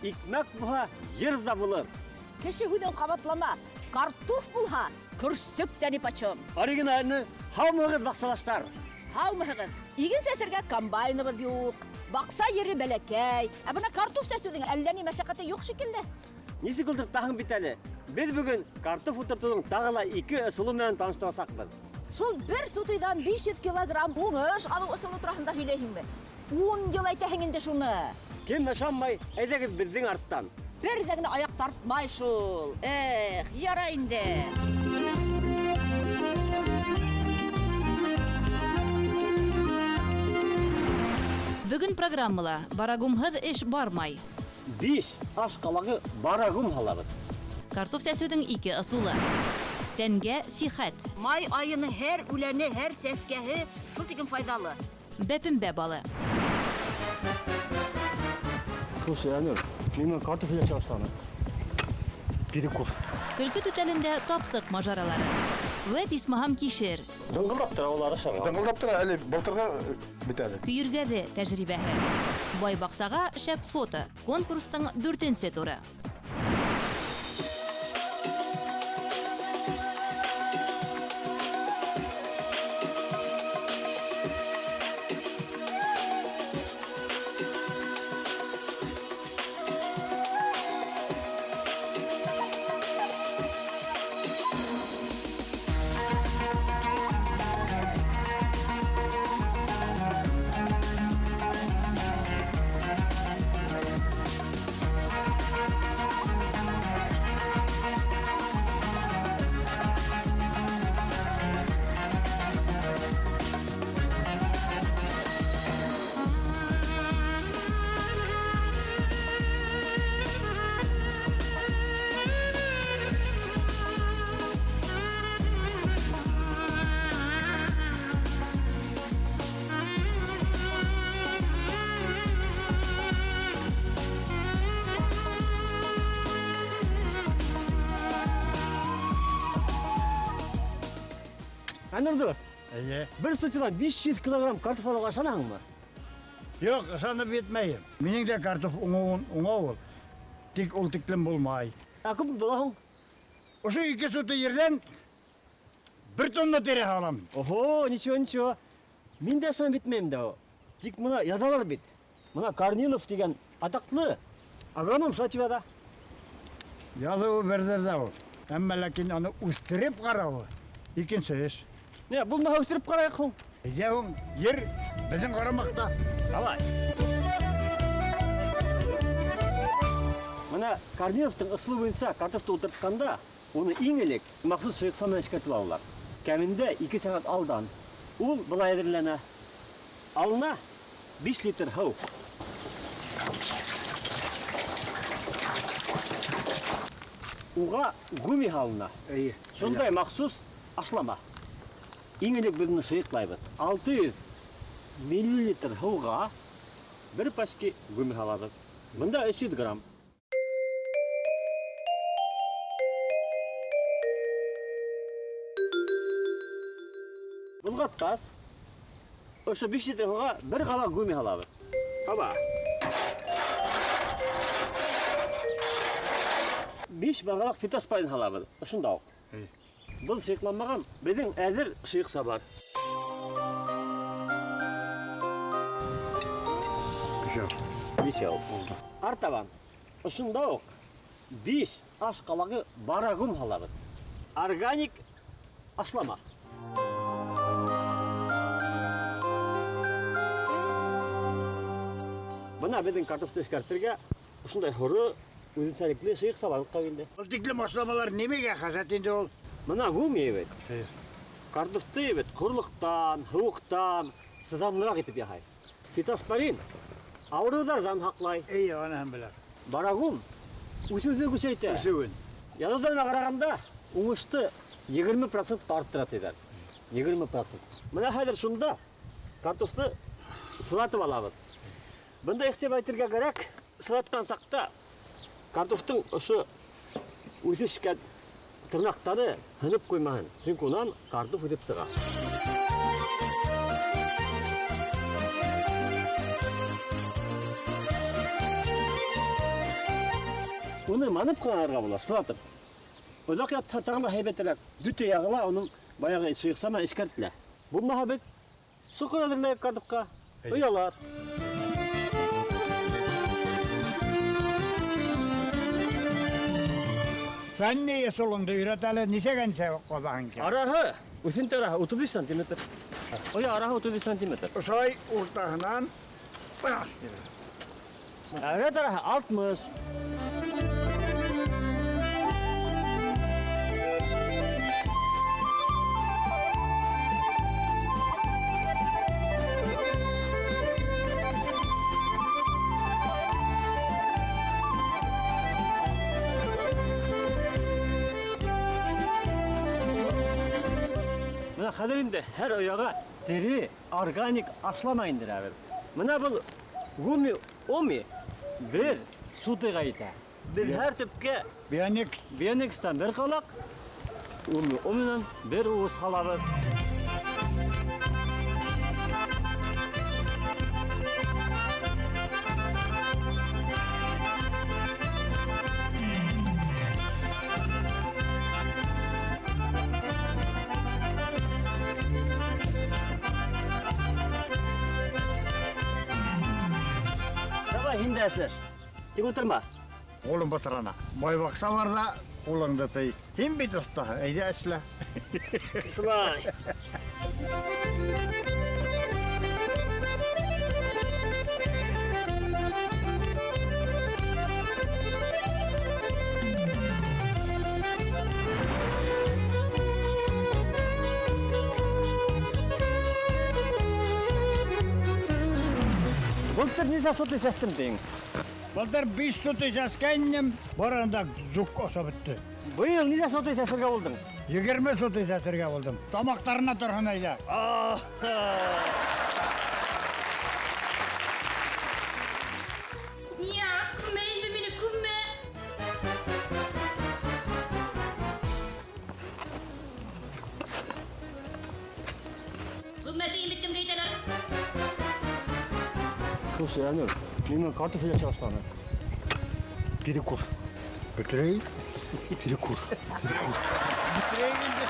Икмәк булһа, йыр ҙа булыр. Кеше һүҙен ҡабатлама. Картуф булһа, көрсөк тә нипочем. Оригинальны. Һаумыһығыҙ, баҡсалаштар! Һаумыһығыҙ! Иген сәсергә комбайныбыҙ юҡ. Баҡса ере бәләкәй. Ә бына картуф сәсеүҙең әллә ни мәшәҡәте юҡ шикелле. Нисек ултыртаһың бит әле. Беҙ бөгөн картуф ултыртыуҙың тағы ла ике ысулы менән таныштырасаҡбыҙ. Шул бер сутыйҙан 500 килограмм уңыш алыу ысулы тураһында һөйләйһеңме? 10 йыл әйтәһең инде шуны. Кем ышанмай, әйҙәгеҙ беҙҙең арттан. Бер ҙә генә аяҡ тартмай шул. Эх, ярай инде. Бөгөн программала барагумһыҙ эш бармай. 5 аш ҡалағы барагум һалабыҙ. Картуф сәсеүҙең ике ысулы. Тәнгә сихәт. Май айының һәр үләне, һәр сәскәһе шул тиклем файҙалы. Бәпембә балы. Слушай, Әнүр, мин менән картуф илә башланы. Перекур. Көлкө түтәлендә таптыҡ мажаралары. Вәт исмаһам кишер. Дыңғылдап тора улар ашарға. Дыңғылдап тора, әле былтырғы бит әле. Көйөргәҙе тәжрибәһе. Бай баҡсаға шәп фото. Конкурстың дүртенсе туры. Әнүр дуҫ, Эйе. бер сутиҙан 500 килограмм картуф алыуға ышанаһыңмы? Юҡ, ышанып етмәйем. Минең дә картоф уңыуын уңа ул. Тик ул тиклем булмай. Ә күпме була һуң? Ошо 2 сутый ерҙән 1 тонна тиреһе алам. Ого, ничего, ничего. Мин дә ышанып бөтмәйем дә. Тик мына язалар бит. Мына Корнилов тигән атаҡлы агроном шулай тип яҙа. Яҙыуы берҙер ҙә ул. Әммә ләкин аны үҫтереп ҡарауы икенсе эш. Не, булмаһа үҫтереп ҡарайыҡ һуң. Әйҙә һуң, ер беҙҙең ҡарамаҡта. Давай. Мына Корниловтың ысулы буйынса картофты ултыртҡанда, уны иң элек махсус шыйыҡса менән эшкәртеп алалар. Кәмендә 2 сәғәт алдан. Ул былай әҙерләнә. Алына 5 литр һыу. Уға гуми һалына. Эйе. Шундай махсус ашлама. Иң элек беҙ уны шыйыҡлайбыҙ. 600 миллилитр һыуға бер пачка гуми һалабыҙ. Бында 300 грамм. Болғатҡас, ошо 5 литр һыуға бер ҡалаҡ гуми һалабыҙ. Аба. 5 бағалаҡ фитоспорин һалабыҙ. Ошонда уҡ. Эйе. Был шыйыҡланмаған, беҙҙең әҙер шыйыҡса бар. Бишәү. Бишәү. Артабан, ошонда уҡ 5 аш ҡалағы барагум һалабыҙ. Органик ашлама. Бына беҙҙең картофты эшкәртергә ошондай һоро үҙенсәлекле шыйыҡса барлыҡҡа килде. Был тиклем ашламалар нимәгә хәжәт инде ул? Бына гуми бит. Эйе. Картофты бит ҡорлоҡтан, һыуыҡтан сыҙамлыраҡ итеп яһай. Фитоспорин ауырыуҙарҙан һаҡлай. Эйе, аныһын беләм. Барагум үҫеүҙе көсәйтә. Үҫеүен. Яҙыуҙарына ҡарағанда уңышты 20% арттыра тиҙәр. 20%. Бына хәҙер шунда картофты сылатып алабыҙ. Бында иғтибар итергә кәрәк, сылатҡан саҡта картофтың ошо үҫешкән тырнаҡтары һынып ҡуймаһын, сөнки унан картоф үҫеп сыға. Быны манып ҡына алырға була, сылатып. Оҙаҡ ятһа тағы ла һәйбәтерәк. Бөтә яғы ла уның баяғы сыйыҡса менән эшкәртелә. Булмаһа беҙ соҡор әҙерләйек картуфҡа, оялар. Фәнни ысулыңды өйрәт әле, нисәгәнсә ҡаҙаһың икән? Араһы, үҫенте араһы 35 сантиметр. Оя араһы 35 сантиметр. Ошолай уртаһынан бына. Рәт араһы 60. Бына хәҙер инде һәр ояға тере органик ашлама индерәбеҙ. Бына был гуми оми бер сутыға етә. Беҙ һәр төпкә Бионикс. Бионикстан бер ҡалаҡ, гуми оминан бер уыс һалабыҙ. Давай, һин дә эшләш. Тик ултырма. Ҡулым бысрана. Бай баҡса барҙа ҡулыңды тый. Һин бит оҫтаһы, әйҙә эшлә. Шулай. Былтыр нисә сотый сәстем тиң? Былтыр 5 сотый сәскәйнем, барында жук осап бөттө. Быйыл нисә сотый сәсергә булдың? 20 сотый сәсергә булдым. Тамаҡтарына торһон әйҙә. Нияз, күмә инде мине, күмә! Күмә тием бит кемгә әйтәләр? Слушай, Әлмир, мин менән картофель өләшә башланы. Перекур. Бөтөрәй. Перекур. Перекур. Бөтөрәй инде.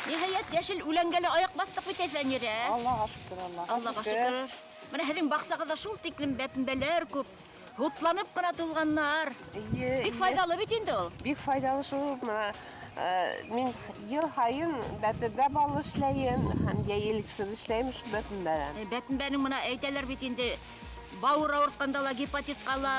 Ниһайәт, йәшел үләнгә лә аяҡ баҫтыҡ бит, Фәнир, ә? Аллаға шөкөр, Аллаға Аллаға шөкөр. Бына һеҙҙең баҡсағыҙҙа шул тиклем бәпембәләр күп. Һутланып ҡына тулғаннар. Эйе, Бик файҙалы бит инде ул. Бик файҙалы шул. Бына, мин йыл һайын бәпембә балы эшләйем һәм йәй эликсир эшләйем шул бәпембәнән. Бәпембәнең бына әйтәләр бит инде, бауыр ауыртҡанда ла, гепатитҡа ла,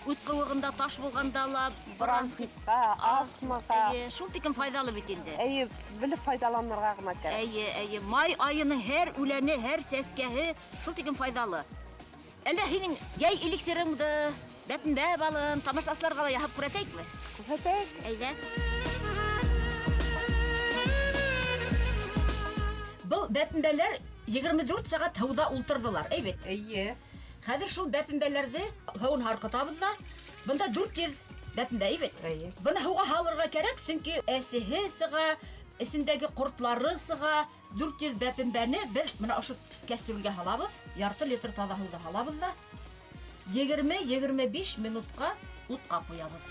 үт ҡыуығында таш булғанда ла, бронхитҡа, астмаға. Эйе, шул тиклем файҙалы бит инде. Эйе, белеп файҙаланырға ғына кәрәк. Эйе, эйе, май айының һәр үләне, һәр сәскәһе шул тиклем файҙалы. Әллә һинең йәй эликсирыңды, бәпембә балын тамашасыларға ла яһап күрһәтәйекме? Күрһәтәйек. Әйҙә. Был бәпембәләр 24 сәғәт һыуҙа ултырҙылар, әй бит? Эйе. Хәҙер шул бәпембәләрҙе һыуын һарҡытабыҙ ҙа, бында 400 бәпембә, әй бит? Эйе. Быны һыуға һалырға кәрәк, сөнки әсеһе сыға, эсендәге ҡортлары сыға. 400 бәпембәне беҙ бына ошо кәстрүлгә һалабыҙ, ярты литр таҙа һыуҙы һалабыҙ ҙа, егерме-егерме биш минутҡа утҡа ҡуябыҙ.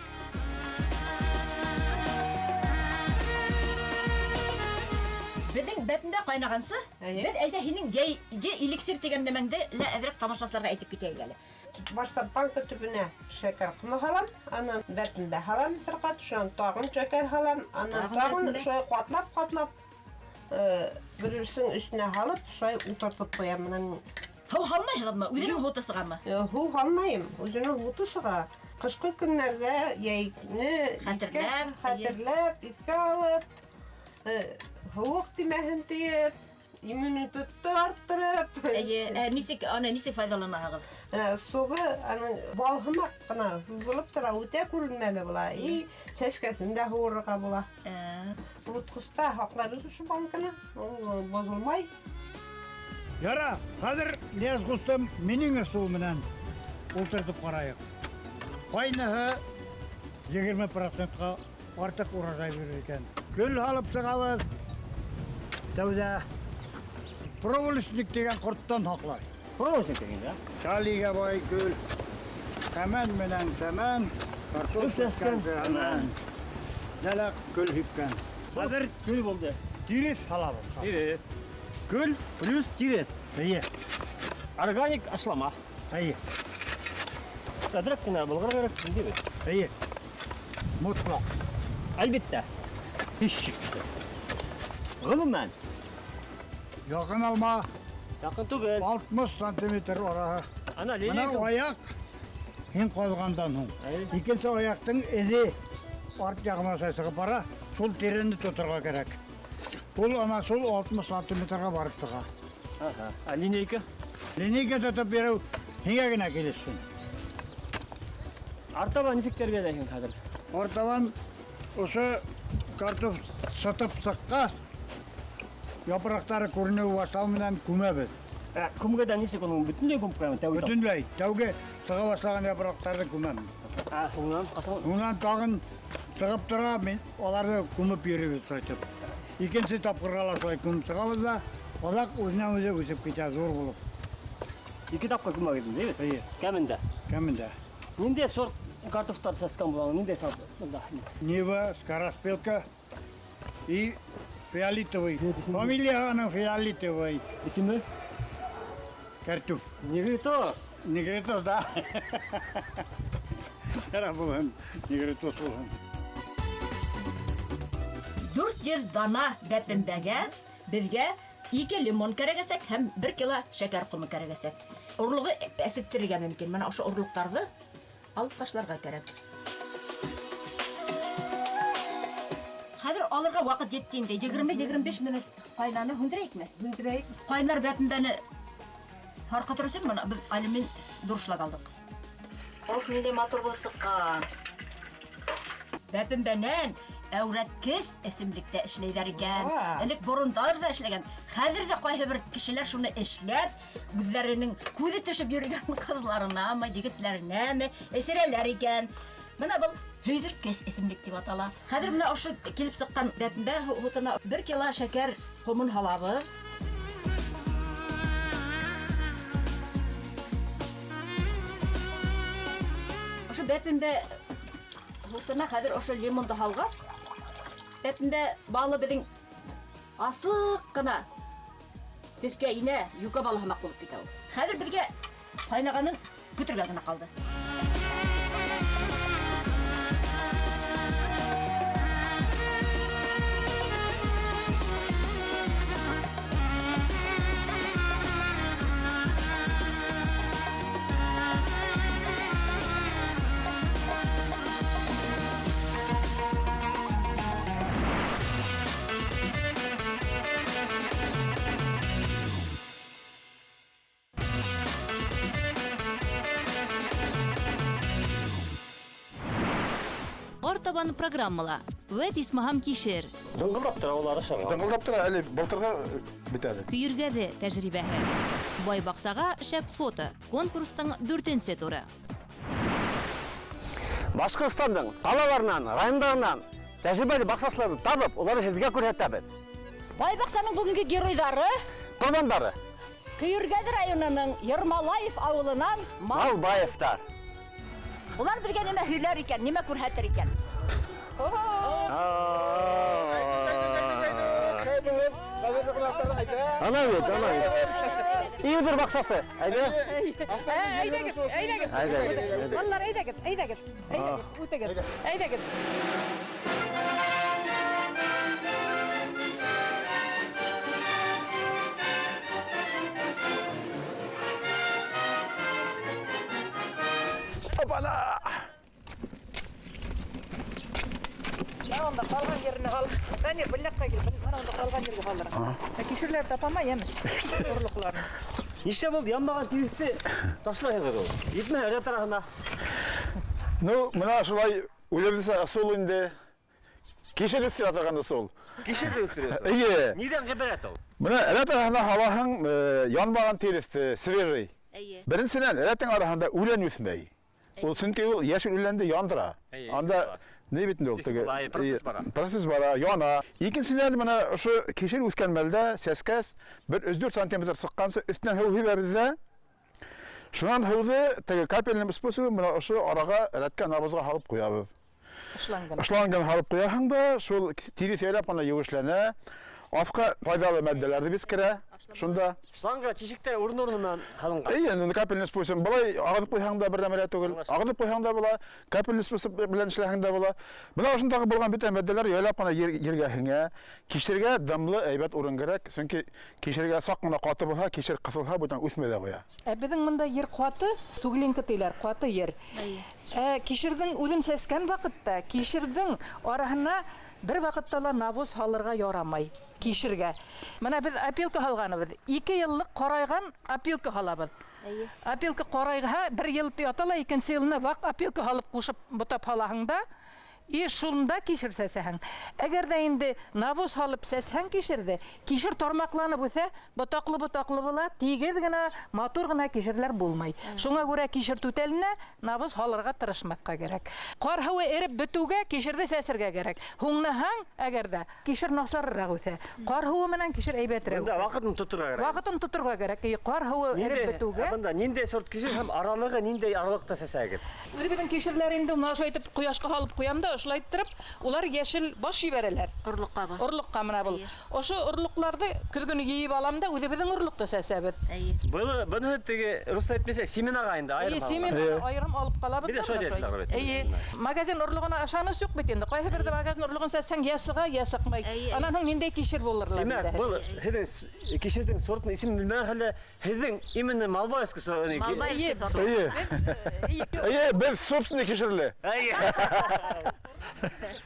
Беҙҙең бәпембә ҡайнағансы, Эйе. беҙ әйҙә һинең йәйге эликсир тигән нәмәңде лә әҙерәк тамашасыларға әйтеп китәйек әле. Башта банка төбөнә шәкәр ҡомо һалам, анан бәпембә һалам бер ҡат, шунан тағын шәкәр һалам, анан Тағын тағын бәпембә. шулай ҡатлап-ҡатлап, бер-береһенең өҫтөнә һалып, шулай ултыртып ҡуям. Менән Һыу һалмайһығыҙмы? Үҙенең һуты сығамы? Һыу һалмайым, үҙенең һуты сыға. Ҡышҡы көннәрҙә йәйне Хәтерләп, хәтерләп, иҫкә алып, һыуыҡ тимәһен тиеп, иммунитетты арттырып. Эйе, нисек, аны нисек файҙаланаһығыҙ? Суғы аның бал һымаҡ ҡына һуҙылып тора, үтә күренмәле була. И сәскәсен дә һуырырға була. Һыуытҡыста һаҡлайбыҙ ошо банканы, ул боҙолмай. Яра, хәҙер Нияз ҡустым минең ысул менән ултыртып ҡарайыҡ. Ҡайныһы егерме процентҡа артыҡ урожай бирер икән. Көл һалып сығабыҙ. Тәүҙә проволочник тигән ҡорттан һаҡлай. Проволочник тигән, да? Калийға бай көл. Кәмән менән кәмән, картоф Сәскән. Кәмән. Дәлә көл һипкән. Хәҙер Көл булды. тирес һалабыҙ. Тирес. Көл плюс тирес. Эйе, Органик ашлама. эйе, Әҙерәк кенә болғар кәрәк, инде бит. эйе. Мотлаҡ. Әлбиттә. Һис шикһеҙ. Ғөмүмән, Яҡын алма яҡын түгел. 60 сантиметр араһы. Ана Бына линейка. аяҡ һин ҡаҙғандан һуң. Әйе. Икенсе аяҡтың эҙе арт яғына сығып бара, шул тирене тоторға кәрәк. Ул ана шул 60 сантиметрға барып сыға. Аһа. А линейка? Линейка тотоп биреү һиңә генә килешһен. Артабан нисек тәрбиәләйһең хәҙер? Артабан ошо картоф сытып сыҡҡас, япраҡтары күренеү башлау менән күмәбеҙ. Ә, күмгәндә нисек уның бөтөнләй күмеп ҡуямы? Тәүге тап- Бөтөнләй тәүге сыға башлаған япраҡтарҙы күмәм. Ә, һуңынан ҡасан? Унан тағын сығып тора, мин уларҙы күмеп йөрөйбөҙ шулайтып. Икенсе тапҡырға ла шулай күмеп сығабыҙ ҙа, аҙаҡ үҙенән үҙе үҫеп китә ҙур булып. Ике тапҡыр күмәгеҙ инде, бит? Эйе, Кәмендә. кәмендә. Ниндәй сорт картофтар сәскән була? Ниндәй сорт? Бында. Нива, скороспелка и фиолетовый. Фамилия аның фиолетовый. Исеме? Картоф. Негритос. Негритос, да. Яра булһын, негритос булһын. 400 дана бәпембәгә беҙгә 2 лимон кәрәгәсәк һәм 1 кило шәкәр ҡомо кәрәгәсәк. Орлоғо әсеттерергә мөмкин. Мына ошо орлоҡтарҙы алып ташларға кәрәк. Хәҙер алырға ваҡыт етте инде. 20-25 минут ҡайнаны һүндерәйекме? Һүндерәйек. Ҡайнар бәпембәне һарҡытыр өсөн мына беҙ алюмин дуршлаг алдыҡ. Ох, ниндәй матур булып сыҡҡан. Бәпембәнән әүрәткес эсемлектә эшләйҙәр икән. Элек борондар ҙа эшләгән. Хәҙер ҙә ҡайһы бер кешеләр шуны эшләп, үҙҙәренең күҙе төшөп йөрөгән ҡыҙларынамы, егетләренәме эсерәләр икән. Бына был һөйҙөрткес эсемлек тип атала. Хәҙер бына ошо килеп сыҡҡан бәпембә һутына 1 кило шәкәр ҡомон һалабыҙ. Ошо бәпембә һутына хәҙер ошо лимонды һалғас, бәпембә балы беҙҙең асыҡ ҡына төҫкә инә, юкә балы һымаҡ булып китә ул. Хәҙер беҙгә ҡайнағанын көтөргә генә ҡалды. Артабан программала. Вәт исмаһам кишер. Дыңғылдап тора улар ашарға. Дыңғылдап тора, әле былтырғы бит әле. Көйөргәҙе тәжрибәһе. Бай баҡсаға шәп фото. Конкурстың 4-нсе туры. Башҡортостандың ҡалаларынан, райондарынан тәжрибәле баҡсасыларҙы табып, уларҙы һеҙгә күрһәтәбеҙ. Бай баҡсаның бөгөнгө геройҙары Ҡорбандары Көйөргәҙе районының Ермолаев ауылынан Малбаевтар. Улар беҙгә нимә һөйләр икән, нимә күрһәтер икән? Ана бит, ана бит. Иҙер баҡсасы. Әйҙә. Әйҙәгеҙ, әйҙәгеҙ. Әйҙә, әйҙә. Балалар, әйҙәгеҙ, әйҙәгеҙ. Әйҙәгеҙ, үтегеҙ. Әйҙәгеҙ. Опана! Мына унда ҡалған еренә ҡал. Данир, был яҡҡа кил. Мына унда ҡалған ергә ҡалдыра. Ә кишерләр тапамай, йәме? Орлоҡларын. Нишләп булды? Янмаған тиреҫте ташлайһығыҙ ул. Етмәһә рәт араһына. Ну, мына шулай үҙебеҙсә ысул инде. Кишер үҫтерә торған ысул. Кишер ҙә үҫтерәсең? Эйе. Ниҙән ғибәрәт ул? Мына рәт араһына һалаһың, янмаған тиреҫте, свежий. Эйе. Беренсенән, рәттең араһында үлән үҫмәй. Ул сөнки ул йәшел үләнде яндыра. Эйе, Анда бара. ни бит инде ул теге? Былай, процесс бара. Процесс бара, яна. Икенсенән, мына ошо кишер үҫкән мәлдә сәскәс бер өс-дүрт сантиметр сыҡҡансы өҫтөнән һыу һибәбеҙ ҙә, Шунан һыуҙы теге капельным способом менә ошо араға рәткә навозға һалып ҡуябыҙ. Шлангын. Шлангын һалып ҡуяһың да, шул тиреҫ яйлап ҡына еүешләнә. Аҫҡа файҙалы матдәләр ҙә керә шунда. Шланга тишектәр урын-урыны менән һалынған. Эйе, инде капельный способ. Былай ағыҙып ҡуйһаң да бер нәмә лә түгел. Ағыҙып ҡуйһаң да була, капельный способ белән эшләһәң дә була. Бына ошондағы булған бөтә матдәләр яйлап ҡына ергә һеңә. Кишергә дымлы әйбәт урын кәрәк, сөнки кишергә саҡ ҡына ҡаты булһа, кишер ҡыҫылһа, бүтән үҫмәй ҙә ҡуя. Ә беҙҙең бында ер ҡаты, суглинка тиләр, ҡаты ер. Ә кишерҙең үҙен сәскән ваҡытта, кишерҙең араһына бер ваҡытта ла навоз һалырға ярамай кишергә. Бына беҙ опилка һалғаныбыҙ. 2 йыллыҡ ҡарайған опилка һалабыҙ. Опилка ҡарайға бер йыл ята ла, икенсе йылына ваҡ опилка һалып ҡушып ботап һалаһың да, и шунда кишер сәсәһең. Әгәр ҙә инде навоз һалып сәсһәң кишерҙе, кишер тармаҡланып үҫә, ботаҡлы-ботаҡлы була, тигеҙ генә, матур ғына кишерләр булмай. Шуңа күрә кишер түтәленә навоз һалырға тырышмаҫҡа кәрәк. Ҡар һыуы эреп бөтөүгә кишерҙе сәсергә кәрәк. Һуңнаһаң, әгәр ҙә кишер насарыраҡ үҫә. Ҡар һыуы менән кишер әйбәтерәк Бында үҫә. ваҡытын тоторға кәрәк. Ваҡытын тоторға кәрәк. И ҡар һыуы эреп бөтөүгә. Бында ниндәй сорт кишер һәм аралығы ниндәй аралыҡта сәсәгеҙ? Үҙебеҙҙең кишерләр инде мына ошолай итеп ҡояшҡа һалып ҡуям да, ошолай иттереп, улар йәшел баш ебәрәләр. Орлоҡҡа был. Орлоҡҡа мына был. Ошо орлоҡларҙы көҙгөнө йыйып алам да, үҙебеҙҙең орлоҡта сәсәбеҙ. Быны, быны теге русса әйтмәсә, семенаға инде айырым Эйе, алған. семена айырым алып ҡалабыҙ Беҙ дә да шулай мына әйтәләр шулай. бит. Эйе. Магазин орлоғона ышаныс юҡ бит инде. Ҡайһы берҙә магазин орлоғон сәсһәң, йә сыға, йә сыҡмай. Анан һуң ниндәй кишер булыр ла Тимәк, инде. был һеҙҙең кишерҙең сортын исемен белмәгән хәлдә һеҙҙең именно Малбаевский сорты. Малбаевский Эйе. сорты. Эйе. Эйе. Эйе, беҙ собственный кишерле. Эйе.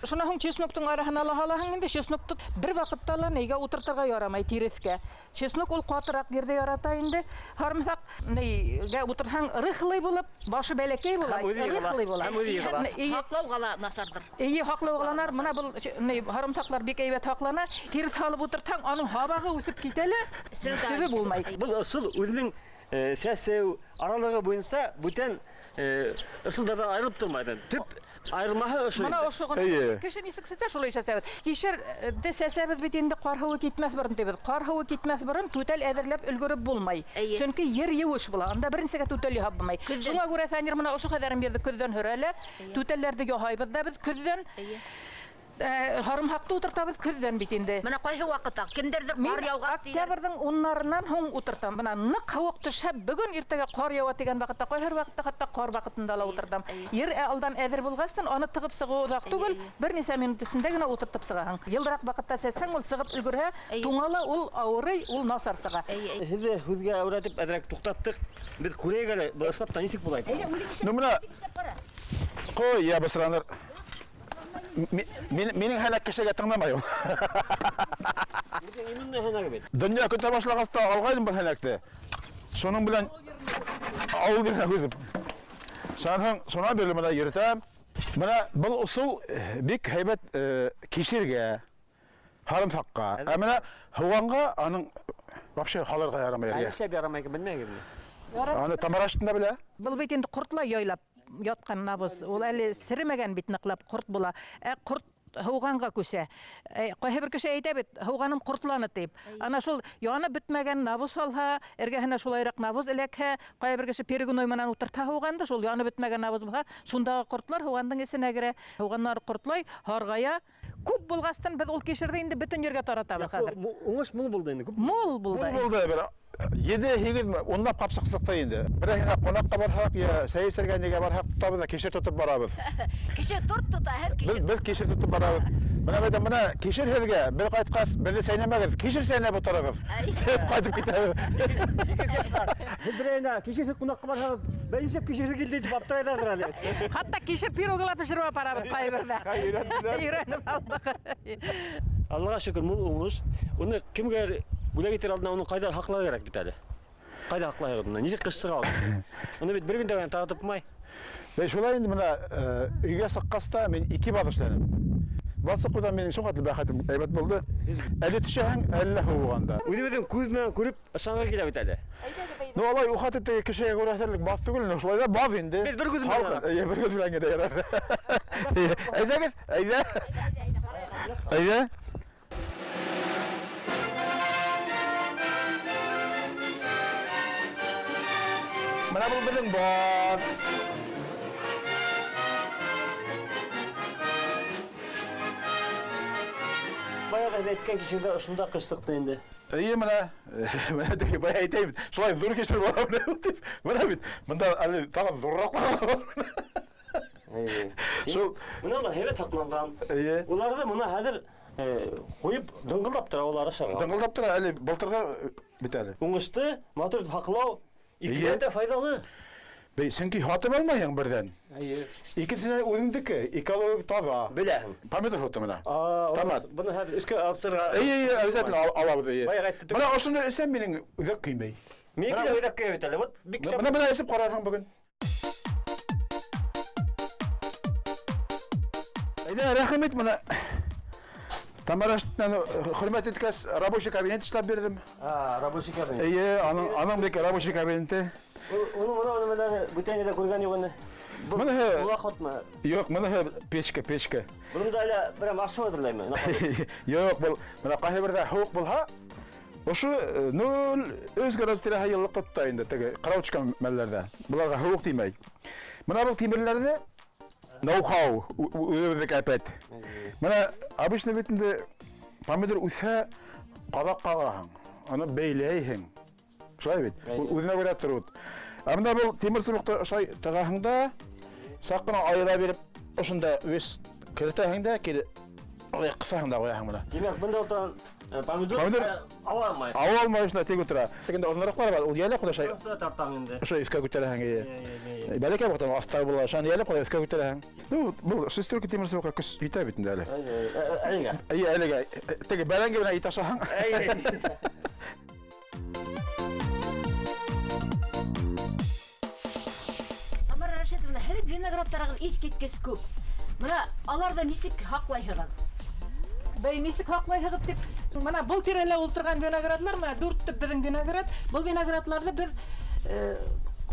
Шунан һуң чесноктың араһына ла һалаһың инде. Чеснокты бер ваҡытта ла нейгә ултыртырға ярамай, тиреҫкә. Чеснок ул ҡатыраҡ ерҙә ярата инде. Һарымһаҡ нейгә ултырһаң, рыхлый булып, башы бәләкәй була, Һәм үҙе йығыла. рыхлый була. Һәм үҙе йығыла. Эйе. Һаҡлауға ла насарҙыр. Эйе, һаҡлауға ла нар. Мына был ней һарымһаҡлар бик әйбәт һаҡлана. Тиреҫ һалып ултыртһаң, аның һабағы үҫеп китә лә, төбө булмай. Был ысул үҙенең сәсеү аралығы буйынса бүтән ысулдарҙан айырылып тормай. Төп айырмаһы ошо Мына инде. ошо ғына. Эйе. Кеше нисек сәсә, шулай сәсәбеҙ. Кишерҙе сәсәбеҙ бит инде ҡар һыуы китмәҫ борон тибеҙ. Ҡар һыуы китмәҫ борон түтәл әҙерләп өлгөрөп булмай. Эйе. Сөнки ер еүеш була. Анда беренсегә түтәл яһап булмай. Көҙҙән. Шуңа күрә Фәнир мына ошо хәҙәрен бирҙе, көҙҙән һөрә лә. Түтәлләрҙе яһайбыҙ да беҙ көҙҙән. Эйе. Һарымһаҡты ултыртабыҙ көҙҙән бит инде. Мына ҡайһы ваҡытта кемдәрҙер Мин ҡар яуғас тиҙәр. Октябрҙең уннарынан һуң ултыртам. Бына ныҡ һыуыҡ төшһә, бөгөн иртәгә ҡар яуа тигән ваҡытта, ҡайһы бер ваҡытта хатта ҡар ваҡытында ла ултыртам. Ер алдан әҙер булғастан, аны тығып сығыуы оҙаҡ түгел, бер нисә минут эсендә генә ултыртып сығаһың. Йылдыраҡ ваҡытта сәсһәң, ул сығып өлгөрһә, туңа ла ул ауырый, ул насар сыға. Һеҙҙе һүҙгә әүрәтеп әҙерәк туҡтаттыҡ. Беҙ күрәйек әле, был ысынлап та нисек була икән? Әйҙә, үҙең эшләп Ну, мына үҙең эшләп ҡара. Ҡуй, я бысраныр. Минең һәләк кешегә тыңламай ул. Минең именно һәнәге бит. Донъя көтә башлағас та алғайным был һәнәкте. Шуның белән ауыл еренә күсеп. Шунан һуң, шунан бирле мына йөрөтәм. Мына был ысул бик һәйбәт кишергә, һарымһаҡҡа. Ә мына һыуғанға аның вообще һалырға ярамай ергә. Нишләп ярамай икән белмәйем мин. Аны Тамарашын да белә. Был бит инде ҡортлай яйлап ятҡан навоз. Ул әле серемәгән бит, ныҡлап ҡорт була. Ә ҡорт һыуғанға күсә. Ҡайһы бер кеше әйтә бит, һыуғаным ҡортланы тип. Ана шул янып бөтмәгән навоз һалһа, эргәһенә шулайыраҡ навоз эләкһә, ҡайһы бер кеше перегной менән ултыртһа һыуғанды, шул янып бөтмәгән навоз булһа, шундағы ҡортлар һыуғандың эсенә керә. Һыуғандар ҡортлай, һарғая. Күп булғастан беҙ ул кишерҙе инде бөтөн ергә таратабыҙ хәҙер. Уңыш мул булды инде, күп. Мул булды. Мул булды бер ете, һигеҙ, унлап ҡапсыҡ сыҡты инде. Берәйһенә ҡунаҡҡа барһаҡ, йә сәй эсергә нигә барһаҡ, тотабыҙ ҙа кишер тотоп барабыҙ. Кишер торт тота, һәр кишер. Беҙ кишер тотоп барабыҙ. Мына бит, мына кишер һеҙгә, беҙ ҡайтҡас, беҙҙе сәйнәмәгеҙ, кишер сәйнәп ултырығыҙ. Тип ҡайтып китәбеҙ. Һеҙ берәйһенә кишер ҡунаҡҡа барһағыҙ, бәй нишләп кишер килде тип аптырайҙарҙыр әле. Хатта кишер пирогы ла бешереп апарабыҙ ҡайберҙә. Ҡай өйрәнделәр. Өйрәнеп алдыҡ. Аллаға шөкөр, мул уңыш. Уны кемгә бүләк итер алдынан уны ҡайҙа һаҡлар кәрәк бит әле. Ҡайҙа һаҡлайһығыҙ уны? Нисек ҡыш сыға ул? Уны бит бер көндә генә таратып булмай. Бәй, шулай инде мына өйгә сыҡҡас та мин ике баҙ эшләнем. Баҙ сыҡыуҙан минең шул хәтле бәхетем әйбәт булды. Әле төшәһең, әллә һыуығанда. Үҙебеҙҙең күҙ менән күреп ышанға килә бит әле. Ну, алай ухат итте кешегә күрһәтерлек баҙ түгел, но шулай да баҙ инде. Беҙ бер күҙ менән Халҡы, генә. Эйе, бер күҙ белән генә ярар. Әйҙәгеҙ, әйҙә. Әйҙә. Менә был беҙҙең баҙ. Баяғы әйткән кишерҙәр ошонда ҡыш сыҡты инде. Эйе, менә, менә теге бая әйтәйем, шулай ҙур кишер була менә дип. Менә бит, бында әле тағы ҙурыраҡлары бар. Шул Менә улар һәйбәт һаҡланған. Эйе. Уларҙы мына хәҙер ҡуйып дыңғылдап тора улар ашарға. Дыңғылдап тора әле былтырғы бит әле. Уңышты матур итеп һаҡлау икегә дә файҙалы. Бей, сөнки һатып алмайһың берҙән. Эйе. Икенсенән үҙеңдеке, экологик таҙа. Беләһең. Помидор һоты менә. Томат. Быны хәҙер өҫкә алып сығырға. Эйе, эйе, обязательно алабыҙ, эйе. Баяғы әйтте түгел. Менә ошоно эсәм минең үҙәк көймәй. Минеке лә үҙәк көйә бит әле. Вот бик шәп. Менә эсеп ҡарарһың бөгөн. Әйҙә, рәхим ит менә. Тамара хөрмәт иткәс, рабочий кабинет эшләп бирҙем. Рабочий кабинет. Эйе, аның бик рабочий кабинеты. Уның мына нәмәләре бүтән дә күргән юҡ инде. Мыныһы Була хотмы? Юҡ, мыныһы печка, печка. Бында әле берәм аш әҙерләйме? Юҡ, был менә ҡайһы берҙә һыуыҡ булһа, ошо 0,3 градус тирәһе йылылыҡ тота инде теге ҡыраучка мәлләрҙә. Быларға һыуыҡ тимәй. Мына был тимерләрҙе ноу-хау үҙебеҙҙеке әпәт. Мына обычно бит инде помидор үҫһә, ҡаҙаҡ ҡағаһың, аны бәйләйһең. Шулай бит? Үҙенә күрә труд. Ә мында был тимер сыбыҡты ошолай тығаһың да, саҡ ҡына айыра биреп, ошонда үҙ керетәһең дә, кире алай ҡыҫаһың да ҡуяһың мына. Тимәк, бында ултырған помидор ава алмай. Ава алмай ошонда тик ултыра. Тегендә оҙонораҡлар бар, ул йәләп ҡуя шулай. Шулай тартаң инде. Ошо өҫкә күтәрәһең, эйе. Бәләкәй ваҡытта аҫта була, шуны йәләп ҡуя өҫкә күтәрәһең. Ну, был шестерка тимер сыбыҡҡа көс етә бит инде әле. Әлегә. Эйе, әлегә. Теге бәрәңге менән ит ашаһаң. Тамара Рашитовна, һеҙ виноградтарығыҙ иҫ киткес күп. Мына аларҙы нисек һаҡлайһығыҙ? Бәй, нисек һаҡлайһығыҙ тип, мына был тирәлә ултырған виноградлар, мына 4 төп беҙҙең виноград. Был виноградларҙы беҙ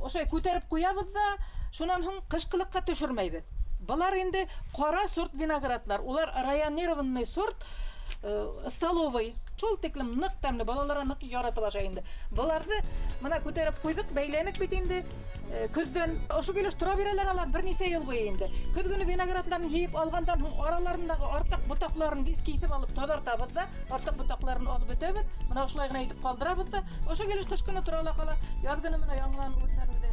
ошолай күтәреп ҡуябыҙ ҙа, шунан һуң ҡышҡылыҡҡа төшөрмәйбеҙ. Былар инде ҡара сорт виноградлар, улар районированный сорт, столовый. Шул тиклем ныҡ тәмле, балалар ныҡ яратып ашай инде. Быларҙы мына күтәреп ҡуйҙыҡ, бәйләнек бит инде. Көҙҙән ошо килеш тора бирәләр алар бер нисә йыл буйы инде. Көҙ көнө виноградларын йыйып алғандан һуң араларындағы артыҡ ботаҡларын беҙ киҫеп алып таҙартабыҙ ҙа, артыҡ ботаҡларын алып бөтәбеҙ. Мына ошолай ғына итеп ҡалдырабыҙ ҙа, ошо килеш ҡыш көнө тора ла ҡала. Яҙ көнө мына яңынан үҙенән үҙе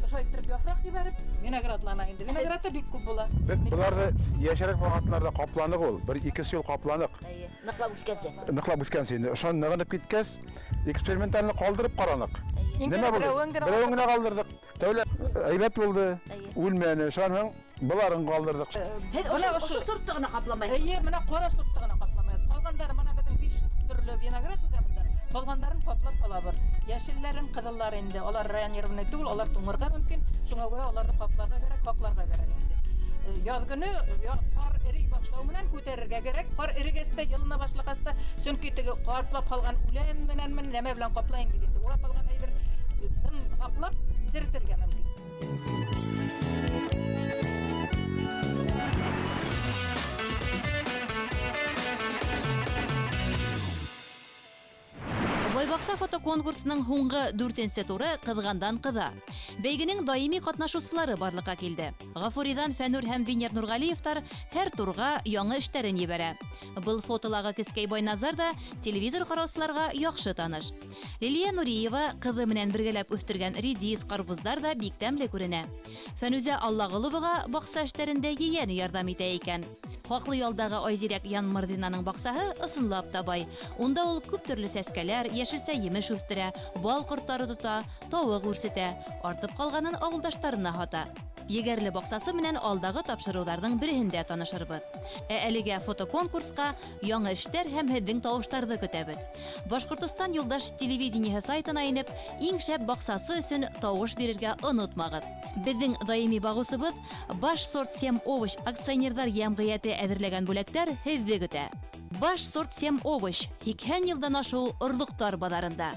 ошолай иттереп яфраҡ ебәреп, виноградлана инде. Виноград та бик күп була. Беҙ быларҙы йәшерәк ваҡытларҙа ҡапланыҡ ул, бер ике йыл ҡапланыҡ. Эйе, ныҡлап үҫкәнсе. Ныҡлап үҫкәнсе инде. Ошоны нығынып киткәс, экспериментальны ҡалдырып ҡараныҡ. Нимә булды? Берәүен генә ҡалдырҙыҡ. Тәүлә әйбәт булды, үлмәне. Шунан һуң быларын ҡалдырҙыҡ. Һеҙ ошо сортты ғына ҡапламайһығыҙ? Эйе, мына ҡара сортты ғына ҡапламайбыҙ. Ҡалғандары мына беҙҙең 5 төрлө виноград үҫә бында. Ҡалғандарын ҡаплап ҡалабыҙ. Йәшелләрен, ҡыҙылларын инде. Алар районированный түгел, алар туңырға мөмкин. Шуңа күрә аларҙы ҡапларға кәрәк, һаҡларға кәрәк инде. Яҙ көнө ҡар эрей башлау менән күтәрергә кәрәк. Ҡар эрегәс тә, йылына башлағас та, сөнки теге ҡаплап ҡалған үлән менән нәмә белән ҡаплайым бит инде. Урап алған әйбер дым һаҡлап серетергә мөмкин. Байбаҡса фотоконкурсының һуңғы 4-нсе туры ҡыҙғандан ҡыҙа. Бәйгенең даими ҡатнашыусылары барлыҡҡа килде. Ғафуриҙан Фәнүр һәм Венер Нурғәлиевтар һәр турға яңы эштәрен ебәрә. Был фотолағы Кескәй Байназар ҙа телевизор ҡараусыларға яҡшы таныш. Лилия Нуриева ҡыҙы менән бергәләп үҫтергән редис, ҡарбуҙҙар ҙа бик тәмле күренә. Фәнүзә Аллағоловаға баҡса эштәрендә ейәне ярҙам итә икән. Хаҡлы ялдағы Айзирәк Янмырҙинаның баҡсаһы ысынлап та бай. Унда ул күп төрлө сәскәләр, йәшелсә емеш үҫтерә, бал ҡорттары тота, тауыҡ үрсетә, артып ҡалғанын ауылдаштарына һата. Егәрле баҡсасы менән алдағы тапшырыуҙарҙың береһендә танышырбыҙ. Ә әлегә фотоконкурсҡа яңы эштәр һәм һеҙҙең тауыштарҙы көтәбеҙ. Башҡортостан юлдаш телевидениеһы сайтына инеп, иң шәп баҡсасы өсөн тауыш бирергә онотмағыҙ. Беҙҙең даими бағыусыбыҙ Баш сорт сем овощ акционерҙар йәмғиәте әҙерләгән бүләктәр һеҙҙе көтә. Баш сорт сем овощ 80 йылдан ашыу орлоҡтар баҙарында.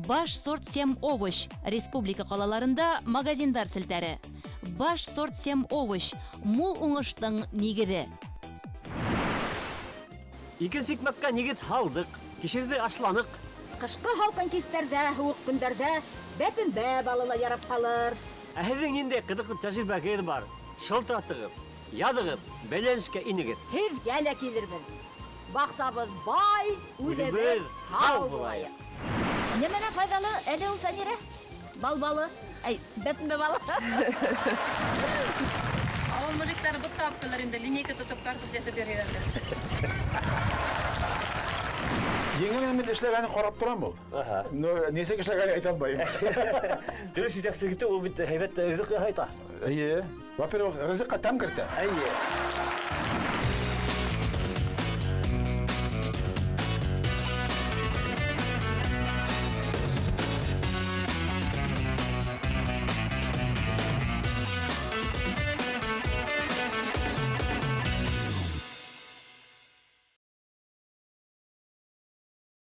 Баш сорт сем овощ республика ҡалаларында магазиндар селтәре. Баш сорт сем овощ мул уңыштың нигеҙе. Икенсе икмәккә нигеҙ һалдыҡ, кишерҙе ашланыҡ. Ҡышҡы һалҡын кистәрҙә, һыуыҡ көндәрҙә Бәпембә балы ла ярап ҡалыр. Ә һеҙҙең ниндәй ҡыҙыҡлы тәжрибәгеҙ бар? Шылтыратығыҙ, яҙығыҙ, бәйләнешкә инегеҙ. Һеҙгә лә килербеҙ. Баҡсабыҙ бай, үҙебеҙ һау булайыҡ. Нәмәнән файҙалы әле ул, Фәнирә? Бал балы. Әй, бәпембә балы. Ауыл мужиктары бот сабып килер инде, линейка тотоп картуф сәсеп йөрөйҙәр. Еңгәнең мин эшләгәнен ҡарап торам ул. Но нисек эшләгәнен әйтә алмайым. Дөрөҫ етәкселек итеү ул бит һәйбәт ризыҡ яһайта. Эйе. Во-первых, ризыҡҡа тәм кертә. Эйе.